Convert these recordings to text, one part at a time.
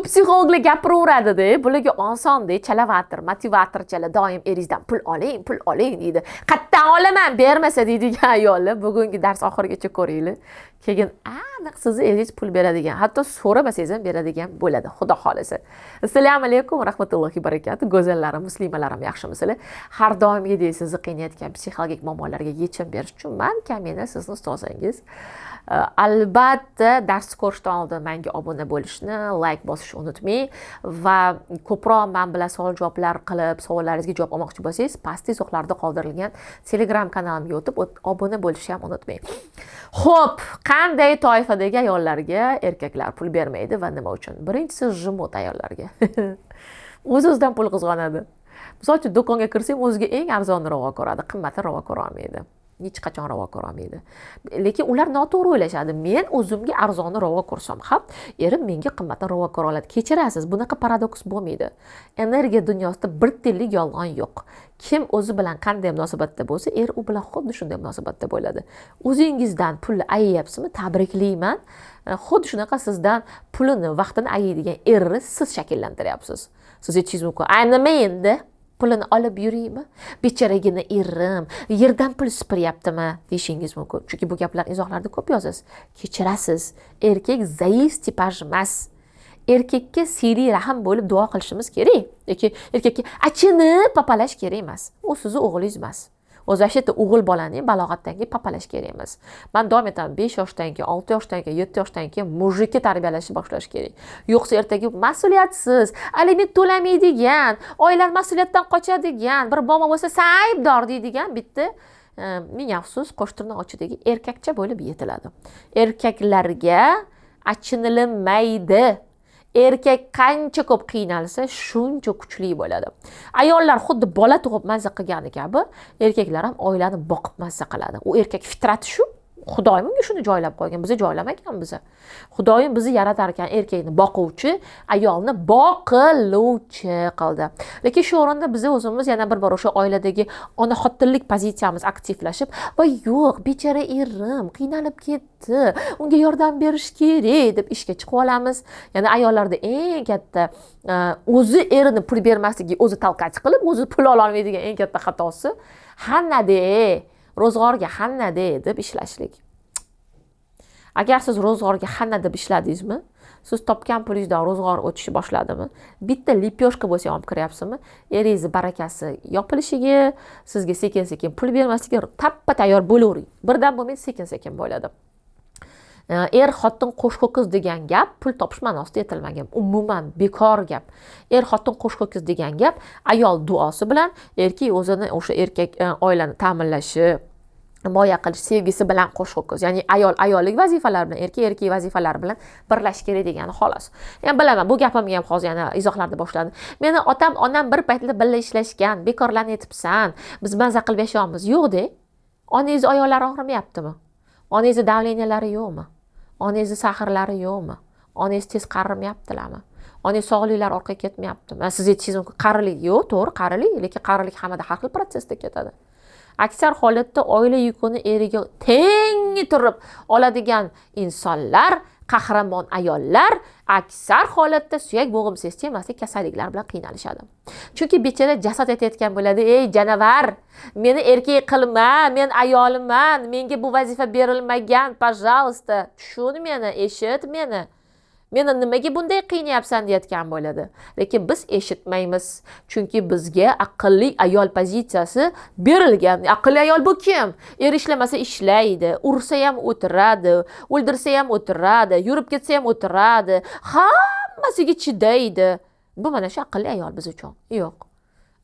Psixologlar gapiraveradida, bularga osonda, chalavator, motivatorchalar doim "Eringizdan pul oling, pul oling", deydi. "Qayerdan olaman, bermasa?" deydigan ayollar, bugungi dars oxirigacha ko'ringlar. Keyin aniq sizni eringiz pul beradigan, hatto so'ramasangiz ham beradigan bo'ladi, Xudo xohlasa. Assalomu alaykum rahmatullohi barakatuh, go'zallarim, muslimalarim, yaxshimisizlar? Har doimgidek sizni qiynayotgan psixologik muammolarga yechim berish uchun man, kamina, sizni ustozingiz. Albatta, darsni ko'rishdan oldin menga obuna bo'lishni, layk bosishni unutmang va ko'proq man bilan savol javoblar qilib, savollaringizga javob olmoqchi bo'lsangiz, pastda izohlarda qoldirilgan Telegram kanalimga o'tib, obuna bo'lishni ham unutmang. Ho'p, qanday toifadagi ayollarga erkaklar pul bermaydi va nima uchun? Birinchisi, жмот ayollarga. O'z o'zidan pul qizg'anadi. Misol uchun, do'konga kirsang, o'ziga eng arzonni ravo ko'radi, qimmatini ravo ko'rolmaydi, hech qachon ravo ko'rolmaydi. Lekin ular noto'g'ri o'ylashadi: men o'zimga arzonni ravo ko'rsam ham, erim menga qimmatini ravo ko'ra oladi. Kechirasiz, bunaqa paradoks bo'lmaydi. Energiya dunyosida bir tiyinlik yolg'on yo'q. Kim o'zi bilan qanday munosabatda bo'lsa, er u bilan xuddi shunday munosabatda bo'ladi. O'zingizdan pulni ayayapsizmi, tabriklayman, xuddi shunaqa sizdan pulini, vaqtini ayaydigan erni siz shakllantiryapsiz. Siz aytishingiz mumkin: "A nima endi, pulini olib yuraymi, bechoragina erim yerdan pul sipiryaptimi?" deyishingiz mumkin, chunki bu gaplarni izohlarda ko'p yozasiz. Kechirasiz, erkak zaif tipaj emas. Erkakka siyli rahm bo'lib duo qilishimiz kerak yoki erkakka achinib papalash kerak emas. U sizni o'g'lingiz emas o'zi. Вообще o'g'il bolani balog'atdan keyin papalash kerak emas. Man doim aytaman, 5 yoshdan keyin, 6 yoshdan keyin, 7 yoshdan keyin мужик ka tarbiyalashni boshlash kerak. Yo'qsa ertaga mas'uliyatsiz, aliment to'lamaydigan, oilani mas'uliyatdan qochadigan, bir muammo bo'lsa, "San aybdor" deydigan bitta ming afsus, qo'shtirnoq ichidagi erkakcha bo'lib yetiladi. Erkaklarga achinilmaydi. Erkak qancha ko'p qiynalsa, shuncha kuchli bo'ladi. Ayollar xuddi bola tug'ib mazza qilgani kabi, erkaklar ham oilani boqib mazza qiladi. U erkak fitrati shu, Xudoyim unga shuni joylab qo'ygan, biza joylamagan. Biza, Xudoyim bizni yaratar ekan, erkakni boquvchi, ayolni boqiluvchi qildi. Lekin shu o'rinda biza o'zimiz yana bir bor o'sha oiladagi ona xotinlik pozitsiyamiz aktivlashib, "Voy, yo'q, bechora erim qiynalib ketdi, unga yordam berish kerak", deb ishga chiqib olamiz. Ya'ni ayollarda eng katta o'zi erini pul bermasligi, o'zi толкать qilib, o'zi pul ololmaydigan eng katta xatosi "Hannade, ro'zg'orga hannade" deb ishlashlik. Agar siz ro'zg'orga hanna deb ishladingizmi, siz topgan pulingizdan ro'zg'or o'tishni boshladimi, bitta лепёшка bo'lsa ham olib kiryapsizmi, eringizni barakasi yopilishiga, sizga sekin sekin pul bermasligiga tappa tayyor bo'lavering. Birdan bo'lmaydi, sekin sekin bo'ladi. Er xotin qo'sh ho'kiz degan gap pul topish ma'nosida aytilmagan, umuman bekor gap. Er xotin qo'sh ho'kiz degan gap ayol duosi bilan, erkak o'zini o'sha erkak oilani ta'minlashi, himoya qilish sevgisi bilan qo'sh ho'kiz. Ya'ni ayol ayollik vazifalari bilan, erkak erkak vazifalari bilan birlashish kerak degani, xolos. Yani bilaman, bu gapimga ham hozir yana izohlarda boshlandi: "Meni otam, onam bir paytlar birga ishlashgan, bekorlarni aytibsan, biz maza qilib yashayapmiz". Yo'qda, onangizni oyoqlari og'rimayaptimi? Onangizni давления lari yo'qmi? Onangizni сахар lari yo'qmi? Onangiz tez qarimayaptilarmi? Onangiz sog'liklari orqaga ketmayaptimi? Siz aytishingiz mumkin: "Qarilik yo'q". To'g'ri, qarilik, lekin qarilik hammada har xil protsessda ketadi. Aksar holatda oila yukini eriga teng turib oladigan insonlar, qahramon ayollar aksar holatda suyak bo'g'im sistemasida kasalliklar bilan qiynalishadi. Chunki bechora jasad aytayotgan bo'ladi: "Ey janavar, meni erkak qilma, men ayolman, menga bu vazifa berilmagan, пожалуйста, tushun meni, eshit meni, meni nimaga bunday qiynayapsan?" deyayotgan bo'ladi. Lekin biz eshitmaymiz, chunki bizga aqlli ayol pozitsiyasi berilgan. Aqlli ayol bu kim? Er ishlamasa, ishlaydi, ursa ham o'tiradi, o'ldirsa ham o'tiradi, yurib ketsa ham o'tiradi, hammasiga chidaydi. Bu mana shu aqlli ayol biz uchun. Yo'q,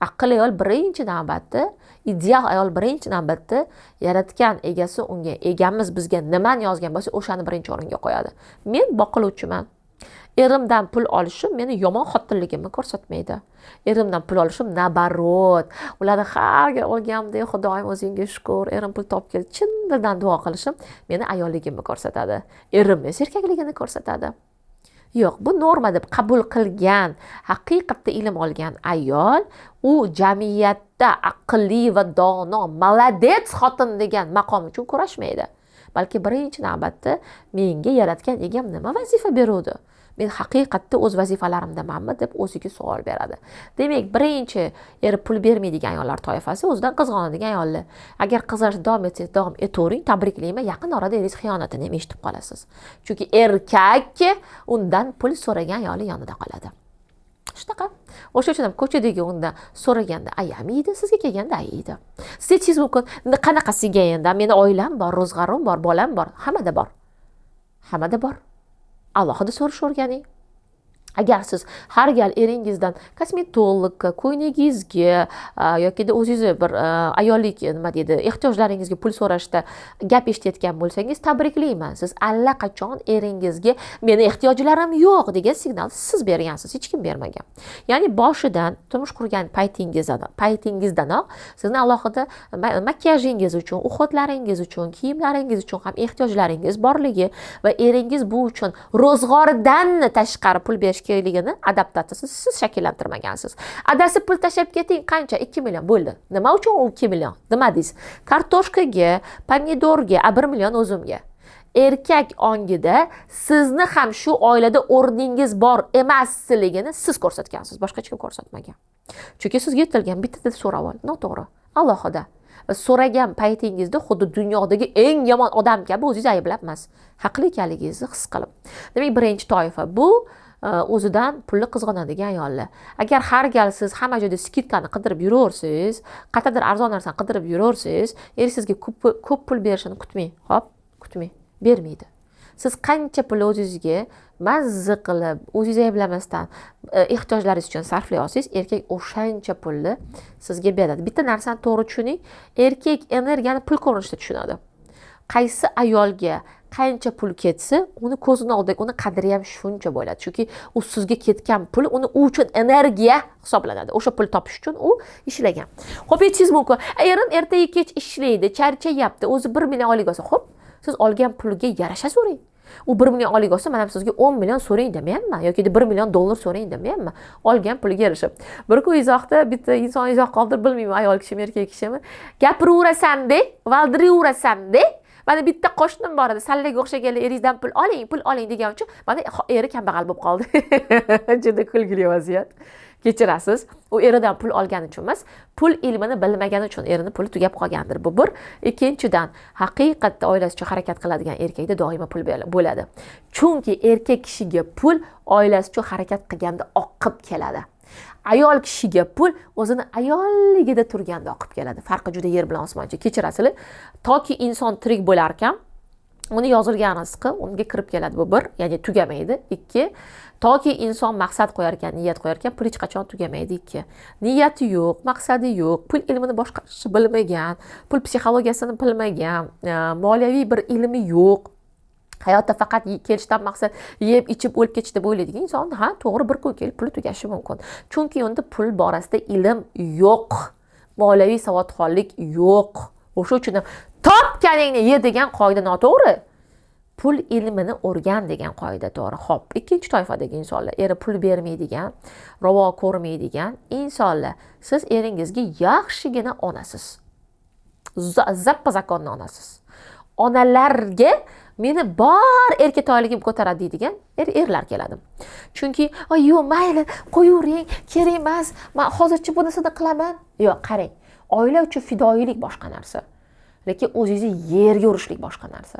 aqlli ayol birinchi navbatda, ideal ayol birinchi navbatda yaratgan egasi unga, egamiz bizga nimani yozgan bo'lsa, o'shani birinchi o'ringa qo'yadi. Men boqiluvchiman. Erimdan pul olishim meni yomon xotinligimni ko'rsatmaydi. Erimdan pul olishim, наоборот, ularni har gal olganimda, "Xudoyim, o'zingga shukur, erim pul topib keldi", chin dildan duo qilishim meni ayolligimni ko'rsatadi, erim esa erkakligini ko'rsatadi. Yo'q, bu norma deb qabul qilgan, haqiqatda ilm olgan ayol u jamiyatda aqlli va dono, молодец xotin degan maqom uchun kurashmaydi, balki birinchi navbatda menga yaratgan egam nima vazifa beruvdi, men shuni bajarishim kerak degan tushuncha bilan yashaydi. Men haqiqatda o'z vazifalarimdamanmi, deb o'ziga savol beradi. Demak, birinchi eri pul bermaydigan ayollar toifasi o'zidan qizg'onadigan ayollar. Agar qizg'anishda davom etsangiz, davom etavering, tabriklayman, yaqin orada eringiz xiyonatini ham eshitib qolasiz, chunki erkak undan pul so'ragan ayoli yonida qoladi. Shunaqa. O'sha uchun ham ko'chadagi undan so'raganda ayamaydi, sizga kelganda ayaydi. Siz aytishingiz mumkin: "Qanaqasiga endi, meni oilam bor, ro'zg'orim bor, bolam bor." Hammada bor, hammada bor. Alohida so'rashni o'rganing. Agar siz har gal eringizdan kosmetologga, ko'ylagingizga yokida o'zingizni bir ayollik, nima deydi, ehtiyojlaringizga pul so'rashda gap eshitayotgan bo'lsangiz, tabriklayman, siz allaqachon eringizga "Meni ehtiyojlarim yo'q" degan signal siz bergansiz, hech kim bermagan. Ya'ni boshidan, turmush qurgan paytingizdanoq sizni alohida makiyajingiz uchun, уход laringiz uchun, kiyimlaringiz uchun ham ehtiyojlaringiz borligi va eringiz bu uchun ro'zg'oridan tashqari pul berish kerakligini adaptatsiyasini siz shakllantirmagansiz. "Adasi, pul tashlab keting." "Qancha?" "2 million." "Bo'ldi." "Nima uchun u 2 million?" "Nima deysiz?" "Kartoshkaga, pomidorga, a 1 million o'zimga." Erkak ongida sizni ham shu oilada o'rningiz bor emasligini siz ko'rsatgansiz, boshqa hech kim ko'rsatmagan, chunki sizga aytilgan: "Bittada so'rab ol." Noto'g'ri. Alohida so'ragan paytingizda xuddi dunyodagi eng yomon odam kabi o'zingizni ayblab emas, haqli ekanligingizni his qilib. Demak, birinchi toifa bu o'zidan pulni qizg'onadigan ayollar. Agar har gal siz hamma joyda скидка ni qidirib yuraversangiz, qayerdadir arzon narsani qidirib yuraversangiz, er sizga ko'p ko'p pul berishini kutmang. Ho'p, kutmang, bermaydi. Siz qancha pul o'zingizga mazza qilib, o'zingizni ayblamasdan ehtiyojlaringiz uchun sarflay olsangiz, erkak o'shancha pulni sizga beradi. Bitta narsani to'g'ri tushuning: erkak energiyani pul ko'rinishida tushunadi. Qaysi ayolga qancha pul ketsa, uni ko'zini oldidagi uni qadri ham shuncha bo'ladi, chunki u sizga ketgan pul uni u uchun energiya hisoblanadi. O'sha pul topish uchun u ishlagan. Ho'p, aytishingiz mumkin: "Erim ertayu kech ishlaydi, charchayapti, o'zi 1 million oylik olsa." Ho'p, siz olgan pulga yarasha so'rang. U 1 million oylik olsa, man ham sizga 10 million so'rang demayapman yoki 1 million dollar so'rang demayapman. Olgan puliga yarasha. Bir kun izohda bitta inson izoh qoldirib, bilmayman, ayol kishimi, erkak kishimi: "Gapiraverasan-de, valdiraverasan-de, mana bitta qo'shnim bor edi, sallaga o'xshaganlar eringizdan pul oling, pul oling degan uchun mana eri kambag'al bo'lib qoldi." Juda kulgili vaziyat, kechirasiz. U eridan pul olgani uchun emas, pul ilmini bilmagani uchun erini puli tugab qolgandir. Bu bir. Ikkinchidan, haqiqatda oilasi uchun harakat qiladigan erkakda doimo pul bo'ladi, chunki erkak kishiga pul oilasi uchun harakat qilganda oqib keladi, ayol kishiga pul o'zini ayolligida turganda oqib keladi. Farqi juda yer bilan osmoncha, kechirasizlar. Toki inson tirik bo'larkan, uni yozilgan rizqi unga kirib keladi. Bu bir, ya'ni tugamaydi. Ikki, toki inson maqsad qo'yar ekan, niyat qo'yar ekan, pul hech qachon tugamaydi. Ikki, niyati yo'q, maqsadi yo'q, pul ilmini boshqarishni bilmagan, pul psixologiyasini bilmagan, moliyaviy bir ilmi yo'q, hayotda faqat kelishdan maqsad yeb ichib o'lib ketish deb o'ylaydigan inson, ha, to'g'ri, bir kun kelib puli tugashi mumkin, chunki unda pul borasida ilm yo'q, moliyaviy savodxonlik yo'q. O'sha uchun ham "topganingni ye" degan qoida noto'g'ri, "pul ilmini o'rgan" degan qoida to'g'ri. Ho'p, ikkinchi toifadagi insonlar, eri pul bermaydigan, ravo ko'rmaydigan insonlar. Siz eringizga yaxshigina onasiz, заппа законный onasiz. Onalarga "Meni bor erkatoyligim ko'taradi" deydigan erlar keladi, chunki "Ay, yo'q, mayli, qo'yavering, kerak emas, man hozircha bunisini qilaman." Yo'q, qarang, oila uchun fidoyilik boshqa narsa, lekin o'zingizni yerga urishlik boshqa narsa.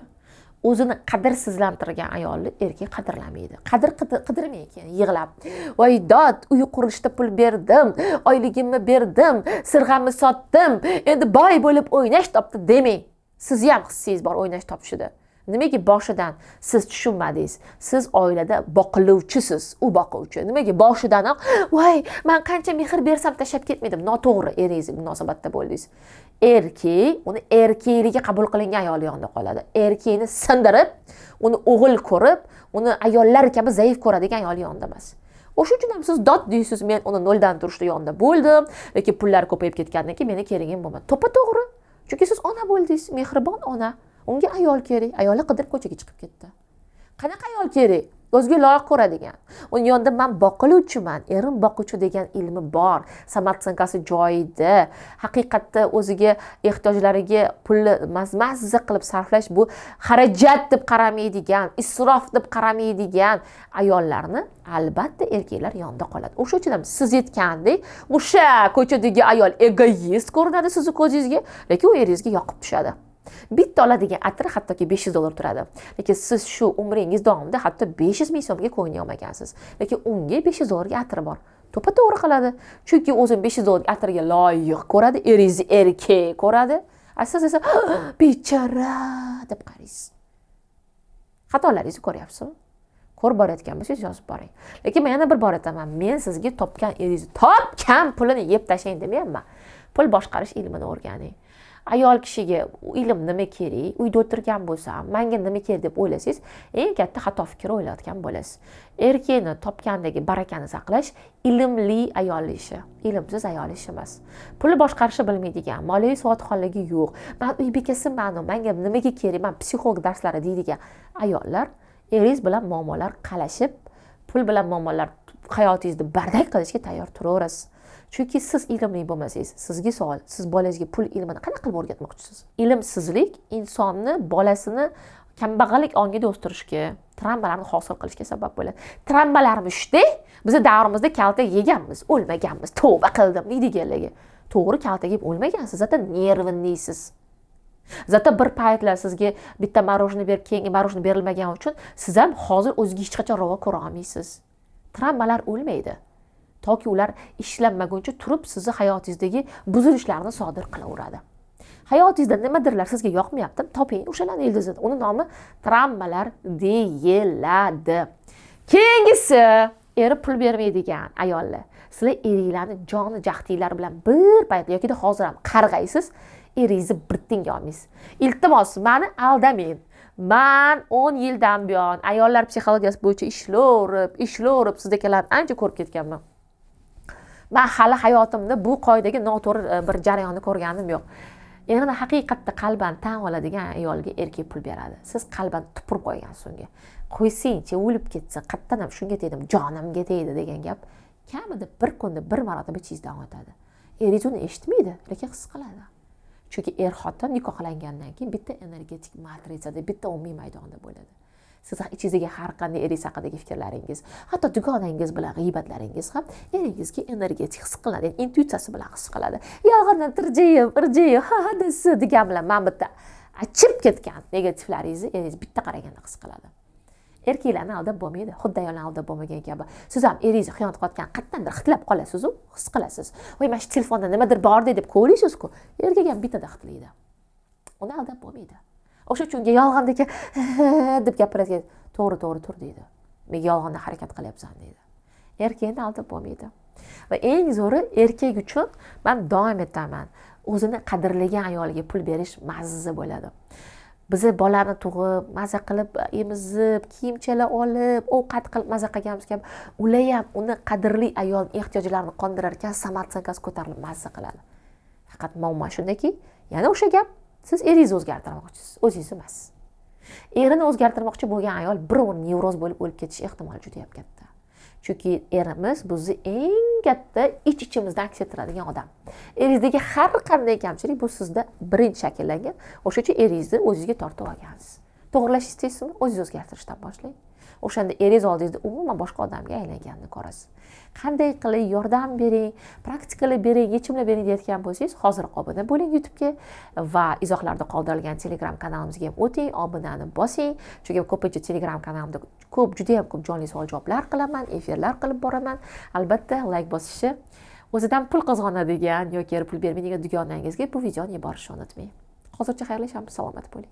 O'zini qadrsizlantirgan ayolni erkak qadrlamaydi. Qadr qidirmang keyin yig'lab: "Voy dod, uy qurilishda pul berdim, oyligimni berdim, sirg'amni sotdim, endi boy bo'lib o'ynash topdi" demang. Sizni ham hissangiz bor o'ynash topishida. Nimaga boshidan siz tushunmadingiz? Siz oilada boqiluvchisiz, u boquvchi. Nimaga boshidanoq "Voy, man qancha mehr bersam, tashlab ketmaydi"? Noto'g'ri eringizga munosabatda bo'ldingiz. Erkak uni erkakligi qabul qilingan ayol yonida qoladi. Erkakni sindirib, uni o'g'il ko'rib, uni ayollar kabi zaif ko'radigan ayol yonida emas. O'sha uchun ham siz dod deysiz: "Men uni noldan turishda yonida bo'ldim, lekin pullari ko'payib ketgandan keyin meni keragim bo'lmadi." To'ppa to'g'ri, chunki siz ona bo'ldingiz, mehribon ona. Unga ayol kerak, ayoli qidirib ko'chaga chiqib ketdi. Qanaqa ayol kerak? O'ziga loyiq ko'radigan, uni yonida man boqiluvchiman, erim boquvchi degan ilmi bor, самооценка si joyida, haqiqatda o'ziga ehtiyojlariga pulni mazza qilib sarflash bu xarajat deb qaramaydigan, isrof deb qaramaydigan ayollarni albatta erkaklar yonida qoladi. O'sha uchun ham siz aytgandek, o'sha ko'chadagi ayol egoist ko'rinadi sizni ko'zingizga, lekin u eringizga yoqib tushadi. Bitta oladigan atri hattoki 500 dollar turadi, lekin siz shu umringiz davomida hatto 500 000 so'mga ko'ngli olmagansiz, lekin unga 500 dollarga atri bor, to'ppa to'g'ri qiladi, chunki o'zini 500 dollarga atirga loyiq ko'radi, eringizni erkak ko'radi. A siz esa bechora deb qaraysiz. Xatolaringizni ko'ryapsizmi? Ko'rib borayotgan bo'lsangiz, yozib boring. Lekin men yana bir bor aytaman, men sizga topgan eringizni topgan pulini yeb tashlang demayapman. Pul boshqarish ilmini o'rganing. Ayol kishiga ilm nima kerak, uyda o'tirgan bo'lsam, manga nima kerak deb o'ylasangiz, eng katta xato fikr o'ylayotgan bo'lasiz. Erkakni topgandagi barakani saqlash ilmli ayol ishi, ilmsiz ayol ishi emas. Pulni boshqarishni bilmaydigan, moliyaviy savodxonligi yo'q, man uy bekasimanu, manga nimaga kerak, man psixolog darslari deydigan ayollar eringiz bilan muammolar qalashib, pul bilan muammolar hayotingizni бардак qilishga tayyor turaverasiz, chunki siz ilmli bo'lmasangiz. Sizga savol: siz bolangizga pul ilmini qanaqa qilib o'rgatmoqchisiz? Ilmsizlik insonni bolasini kambag'allik ongida o'stirishga, travmalarni hosil qilishga sabab bo'ladi. Travmalarimiz shuda, bizni davrimizda kaltak yeganmiz, o'lmaganmiz, tavba qildim deydiganlarga. To'g'ri, kaltak yeb o'lmagansiz, зато нервный siz. Зато bir paytlar sizga bitta мороженое berib, keyingi мороженое berilmagani uchun siz ham hozir o'zizga hech qachon ravo ko'ra olmaysiz. Travmalar o'lmaydi, toki ular ishlanmaguncha turib sizni hayotingizdagi buzilishlarni sodir qilaveradi. Hayotingizda nimadirlar sizga yoqmayapti, toping o'shalarni ildizini, uni nomi travmalar deyiladi. Keyingisi, eri pul bermaydigan ayollar. Sizlar eringlarni joni jahdinglar bilan bir payt yokida hozir ham qarg'aysiz, eringizni bir tiyinga olmaysiz. Iltimos, mani aldamang. Man 10 yildan buyon ayollar psixologiyasi bo'yicha ishlayverib ishlayverib, sizdagilarni ancha ko'rib ketganman. Man hali hayotimda bu qoidaga noto'g'ri bir jarayonni ko'rganim yo'q. Erini haqiqatda qalban tan oladigan ayolga erkak pul beradi. Siz qalban tupurib qo'ygansiz unga. Qo'ysangchi, o'lib ketsa, qayerdan ham shunga tegdim, jonimga tegdi degan gap kamida bir kunda bir marotaba ichingizdan o'tadi. Eringiz uni eshitmaydi, lekin his qiladi, chunki er xotin nikohlangandan keyin bitta energetik matritsada, bitta umumiy maydonda bo'ladi. Siz ichingizdagi har qanday eringiz haqidagi fikrlaringiz, hatto dugonangiz bilan g'iybatlaringiz ham eringizga energetik his qilinadi, ya'ni intuitsiyasi bilan his qiladi. Yolg'ondan tirjayib irjayib ha ha desa degan bilan mana bitta achib ketgan negativlaringizni eringiz bitta qaraganda his qiladi. Erkaklarni aldab bo'lmaydi, xuddi ayollarni aldab bo'lmagan kabi. Siz ham eringizni xiyonat qilayotganini qayerdandir hidlab qolasizu, his qilasiz. Voy, mana shu telefonda nimadir borda deb kovlaysizku. Erkak ham bittada hidlaydi, uni aldab bo'lmaydi. O'sha uchun unga yolg'ondek deb gapiradigan, to'g'ri, to'g'ri tur deydi, menga yolg'onda harakat qilyapsan deydi. Erkakni aldab bo'lmaydi. Va eng zo'ri, erkak uchun man doim aytaman, o'zini qadrlagan ayolga pul berish mazza bo'ladi. Biza bolani tug'ib, maza qilib emizib, kiyimchalar olib, ovqat qilib maza qilganimiz kabi, ular ham uni qadrli ayol ehtiyojlarini qondirar ekan, самооценка si ko'tarilib mazza qiladi. Faqat muammo shundaki, yana o'sha gap, siz eringizni o'zgartirmoqchisiz, o'zingizni emas. Erini o'zgartirmoqchi bo'lgan ayol bir umr nevroz bo'lib o'lib ketish ehtimoli juda yam katta, chunki erimiz bizni eng katta ich ichimizda aks ettiradigan odam. Eringizdagi har qanday kamchilik bu sizda birinchi shakllangan. O'sha uchun eringizni o'zingizga tortib olgansiz. To'g'irlash istaysizmi? O'zingizni o'zgartirishdan boshlang. O'shanda eringiz oldingizda umuman boshqa odamga aylanganini ko'rasiz. Qanday qilib, yordam bering, praktikalar bering, yechimlar bering deyotgan bo'lsangiz, hoziroq obuna bo'ling YouTubega va izohlarda qoldirilgan Telegram kanalimizga ham o'ting, obunani bosing, chunki ko'pincha Telegram kanalimda ko'p, judayam ko'p jonli savol javoblar qilaman, efirlar qilib boraman. Albatta layk bosishni, o'zidan pul qizg'onadigan yoki pul bermaydigan dugonangizga bu videoni yuborishni unutmang. Hozircha xayrlashamiz, salomat bo'ling.